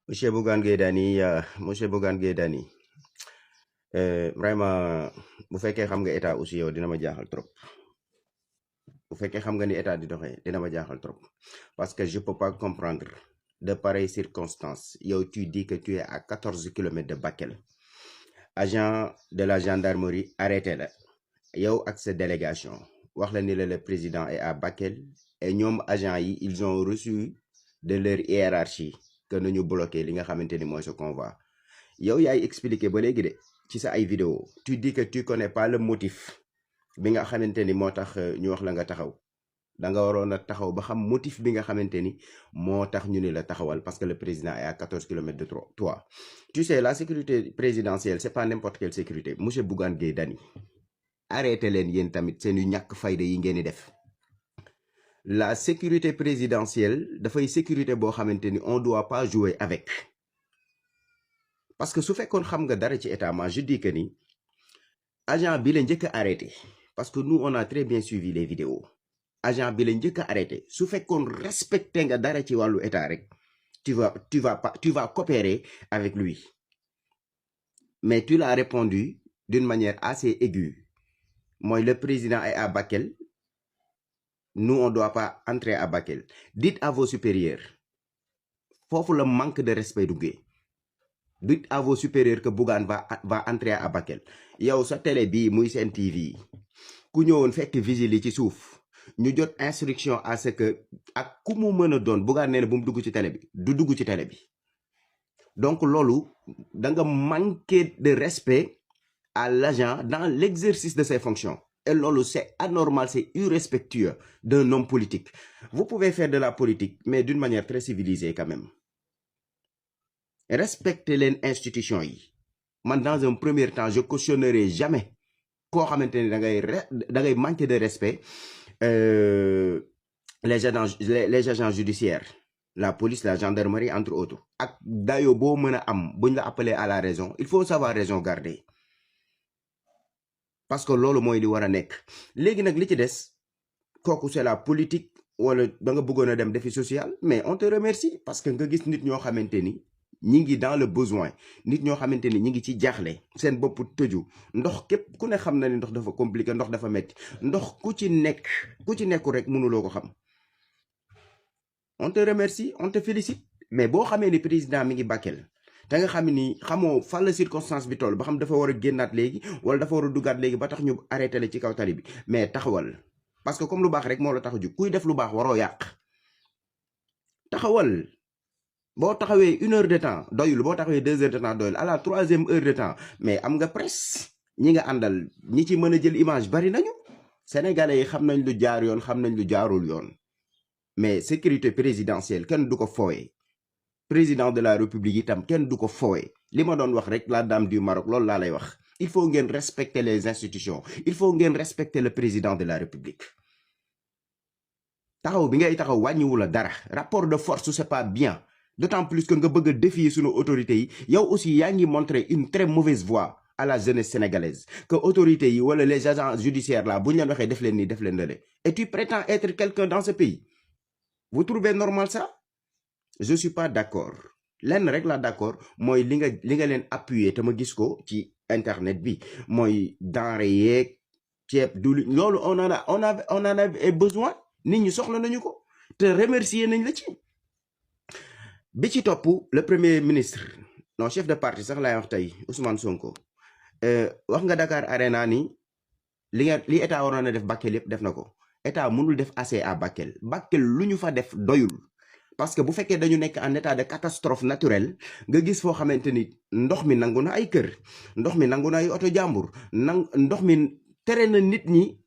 Monsieur Bougane Gueye Dany monsieur Bougane Gueye Dany vraiment bu fekkee xam nga état aussi yow dina ma jaaxal trop bu fekkee xam nga ni état di doxee dina ma jaaxal trop parce que je peux pas comprendre de pareilles circonstances yow tu dis que tu es à 14 kilomètres de Bakel agent de la gendarmerie arrêté la yow ak sa délégation wax la ni le président est à Bakel et ñoom agent yi ils ont reçu de leur hiérarchie que nañu bloqué li nga xamante ni mooy sa convoi yow yaay expliqué ba léegi de ci sa ay vidéo tu dis que tu connais pas le motif bi nga xamante ni moo tax ñu wax la nga taxaw da nga waroon a taxaw ba xam motif bi nga xamante ni moo tax ñu ne la taxawal parce que le président est à 14 kilomètres de toi. Tu sais, la sécurité présidentielle c'est pas n'importe quelle sécurité monsieur Bougane Gueye Dany arrêté leen yéen tamit seen yu ñàkk fayda yi ngeen di def. La sécurité présidentielle dafay sécurité boo xamante ni on doit pas jouer avec parce que su fekkoon xam nga dara ci état ma je dis que ni agent bi la njëkk a arrêté parce que nous on a très bien suivi les vidéos agent bi la njëkk a arrêté su fekkoon respecté nga dara ci wàllu état rek tu vas coopérer avec lui mais tu l'as répondu d'une manière assez aiguë mooy le président est à Bakel. Nous, on ne doit pas entrer à Bakel. Dites à vos supérieurs. Faut le manque de respect duggé. Dites à vos supérieurs que Bougane va entrer à Bakel. Yow sa télé bi muy Sen TV ku ñëwoon fekk vigile ci suuf ñu jot instruction à ce que ak ku mu mën a doon Bougane nee na bu mu dugg ci télé bi du dugg ci télé bi donc loolu da nga manquer de respect à l'agent dans l'exercice de ses fonctions. Et lolo, c'est anormal, c'est irrespectueux d'un homme politique. Vous pouvez faire de la politique, mais d'une manière très civilisée quand même. Respectez les institutions. Moi, dans un premier temps, je cautionnerai jamais qu'on manquer de respect les agents judiciaires, la police, la gendarmerie, entre autres. D'ailleurs, si on appelé à la raison, il faut savoir raison garder. Parce que loolu mooy li war a nekk léegi nag li ci des kooku c'est la politique wala da nga bëggoon a dem défi social mais on te remercie parce que nga gis nit ñoo xamante ni ñi ngi dans le besoin nit ñoo xamante ni ñi ngi ci jaaxle seen bopp tëju ndox képp ku ne xam na ni ndox dafa compliqué ndox dafa metti ndox ku ci nekku rek mënuloo ko xam on te remercie on te félicite mais boo xamee ni président mi ngi Bakel te nga xam ni xamoo fan la circonstance bi toll ba xam dafa war a génnaat léegi wala dafa war a duggaat léegi ba tax ñu arrêté la ci kaw tali bi mais taxawal parce que comme lu baax rek moo la tax a jug kuy def lu baax waroo yàq taxawal boo taxawee 1 heure de temps doyul boo taxawee 2 heures de temps doyul à la 3e heure de temps mais am nga presse ñi nga àndal ñi ci mën a jël image bari nañu sénégalais yi xam nañ lu jaar yoon xam nañ lu jaarul yoon mais sécurité présidentielle kenn du ko fooye président de la république itam kenn du ko foowe li ma doon wax rek la dame du Maroc loolu laa lay wax il faut ngeen respecter les institutions il faut ngeen respecter le président de la république taxaw bi ngay taxaw wàññiwu la dara rapport de force c'est pas bien d'autant plus que nga bëgg a défier sunu autorités yi yow aussi yaa ngi montrer une très mauvaise voie à la jeunesse sénégalaise que autorités yi wala les agents judiciaires là bu ñu leen waxee def leen nii def leen lale et tu prétends être quelqu'un dans ce pays vous trouvez normal ça je suis pas d'accord lenn rek la d'accord mooy li nga leen appuyer te ma gis ko ci internet bi mooy denrée yeeg ceeb du loolu on en avait besoin nit ñi soxla nañu ko te remercier nañ la ci bi ci topp le premier ministre non chef de parti sax laay wax tey Ousmane Sonko wax nga Dakar Arena ni li état waroon a def Bakel yëpp def na ko état mënul def assez à Bakel lu ñu fa def doyul parce que bu fekkee dañu nekk en état de catastrophe naturelle nga gis foo xamante ni ndox mi nangu na ay kër ndox mi nangu na ay oto jàmbur ndox mi tere na nit ñi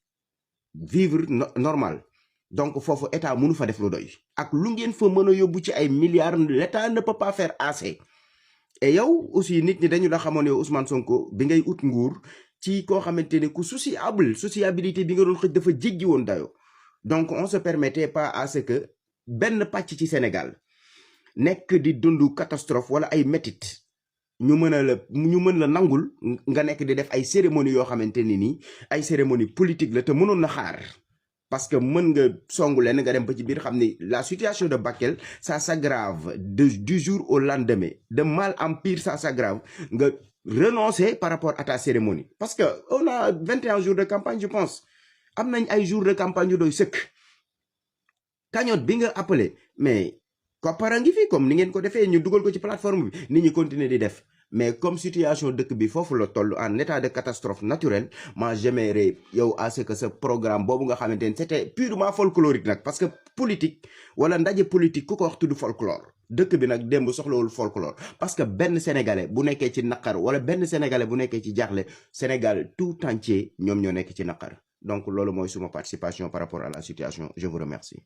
vivre normal donc foofu état mënu fa def lu doy ak lu ngeen fa mën a yóbbu ci ay milliards l'état ne peut pas faire assez et yow aussi nit ñi dañu la xamoon yow Ousmane Sonko bi ngay ut nguur ci koo xamante ni ku sociabilité bi nga doon xëj dafa jéggi woon dayo donc on se permettait pas à ce que benn pàcc ci Sénégal nekk di dund catastrophe wala ay métit ñu mën la nangul nga nekk di def ay cérémonie yoo xamante ni nii ay cérémonie politique la te mënoon na xaar parce que mën nga songu leen nga dem ba ci biir xam ni la situation de Bakel ça s'aggrave du jour au lendemain de mal en pire ça s'aggrave nga renoncer par rapport à ta cérémonie parce que on a 21 jours de campagne je pense am nañ ay jours de campagne yu doy sëkk cagnotte bi nga appelé mais koppara ngi fi comme ni ngeen ko defee ñu dugal ko ci plateforme bi nit ñi continuer di def mais comme situation dëkk bi foofu la toll en état de catastrophe naturelle moi j'aimerais yow à ce que ce programme boobu nga xamante ne c'était purement folklorique nag parce que politique wala ndaje politique ku ko wax tudd folklore dëkk bi nag démb soxlawul folklore parce que benn sénégalais bu nekkee ci naqar wala benn sénégalais bu nekkee ci jaaxle Sénégal tout entier ñoom ñoo nekk ci naqar donc loolu mooy suma participation par rapport à la situation je vous remercie